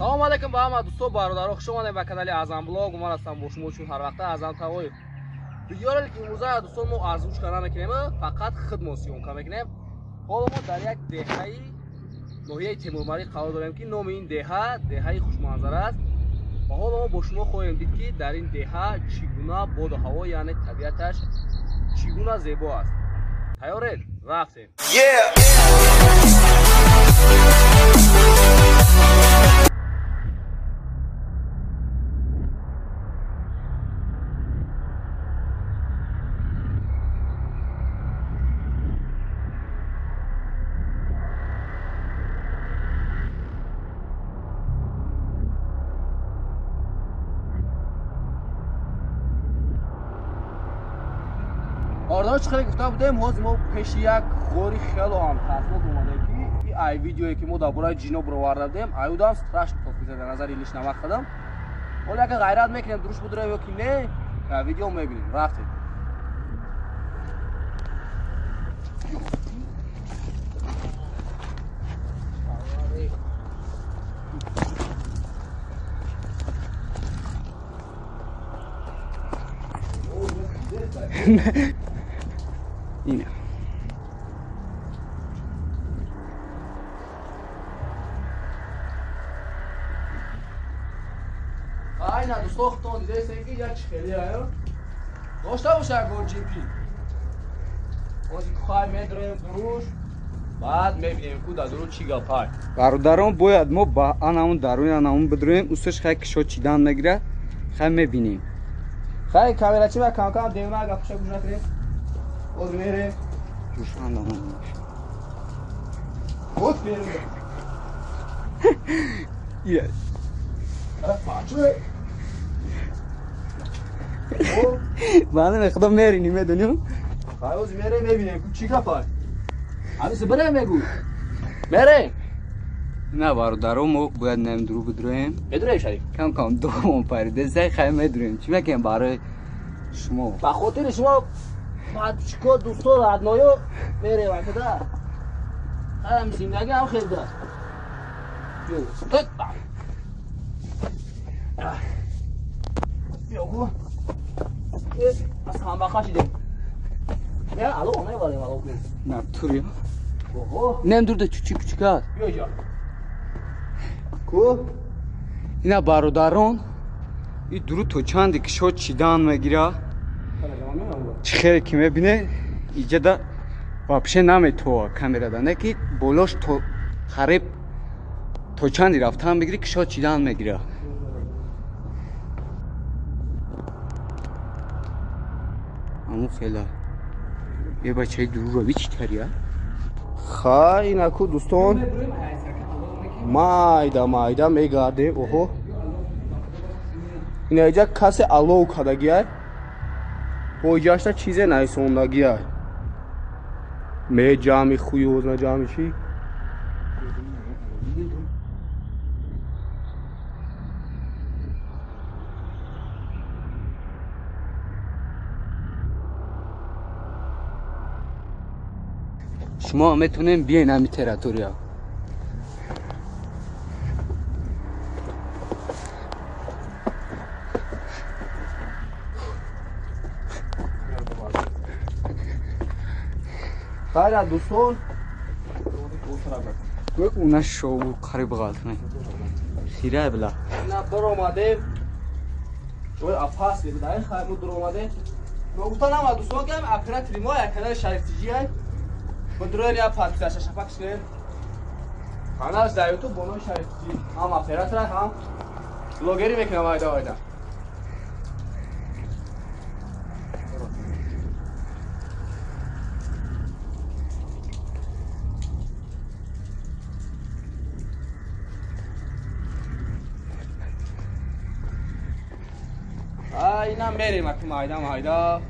Салом алейкум ба ҳама дӯсто бародаро, хуш омадед ба канали Аъзам Блог. Ман ҳастам бо шумо чун ҳар вақта Аъзам Тавоев. Видеоро ки имрӯза дӯстон мо озвучка намекунем, фақат худмон съёмка мекунем. Ҳоло мо дар як деҳаи ноҳияи Темурмалик қарор дорем, ки номи ин деҳа деҳаи хушманзара аст. Ва ҳоло мо бо шумо хоҳем дид, ки дар ин деҳа чӣ гуна боду ҳаво, яъне табиаташ чӣ гуна зебо аст. Тайёред? Рафтем. Бародаро, чӣ хеле гуфта будем, ҳозир мо пеши як ғори хело ҳам тарснок омадем, ки ай видеое ки мо дар бораи ҷино бироварда будем, аюдам страшно тофиза дар назари лиш намак хадам. Ҳоло яка ғайрат мекунем, дуруш будра ё ки не, видео мебинем. Рафтем. Ина. Айна дӯсто, худтон дидесен, ки як хеле аю. Дошта боша ягон ҷипи. Ҳозир хай медроем дуруш, баъд мебинем ку дар дуруш чӣ гапай. Бародарон, бояд мо ба анамун даруни анамун бидроем, усаш хай кишо чидан мегира, хай мебинем. Хай камерачи ва кам-кам девона гапша гӯш накунем. Ҳозир мерем. Ҷӯшанда. Вот мерем. Я. Бача. Баъд худо меринем, медонем. Хай ҳозир мерем, мебинем ку чӣ гапай. Ҳамиса бирем мегӯ. Мерем. На бародаро, мо бояд наем дуру бидроем. Медроем, Шариф? Кам-кам думон парида, зай хай медроем. Чӣ мекунем барои шумо? Ба хотири шумо подписчико, дӯсто, родноё мерем акада. Ҳам зиндагӣ ҳам хел да. Биё ку. Аз хамбаха шидем. Я ало намебарем, ало кунем. На тури. Ого. Нем дурда чучик кучик аст. Биё иҷа. Ку? Ина бародарон, и дуру то чанде кишо чидан мегира. Чӣ хеле ки мебине, иҷада вообще наметова камерада, не ки болош то хариб то чанди рафтан мегири, кишо чидан мегира. Аму хела. Е бачаи дуруро би чӣ тария? Хай инаку дӯстон, майда майда мегардем. Оҳо, ина иҷа касе алов кардагиай, бо иҷашта чизе наисондагиай. Ме ҷамъи хуёз, на ҷамъи чӣ? Шумо метавонем биёен ҳами территория. Хайра дӯстон, уна шоу қариб ғалтна. Хира била. Ина баромадем. Ой апас буда, хай мо дуромадем. Гуфта нама дӯстон, ки оператори мо як канали Шариф ТЖ ай. Бодроем я подписаша шапак шудем. Каналаш дар Ютуб бо номи Шариф ТЖ. Ҳам оператор, ҳам блогерӣ мекунам айда айда. Ина мерем аки майда майда.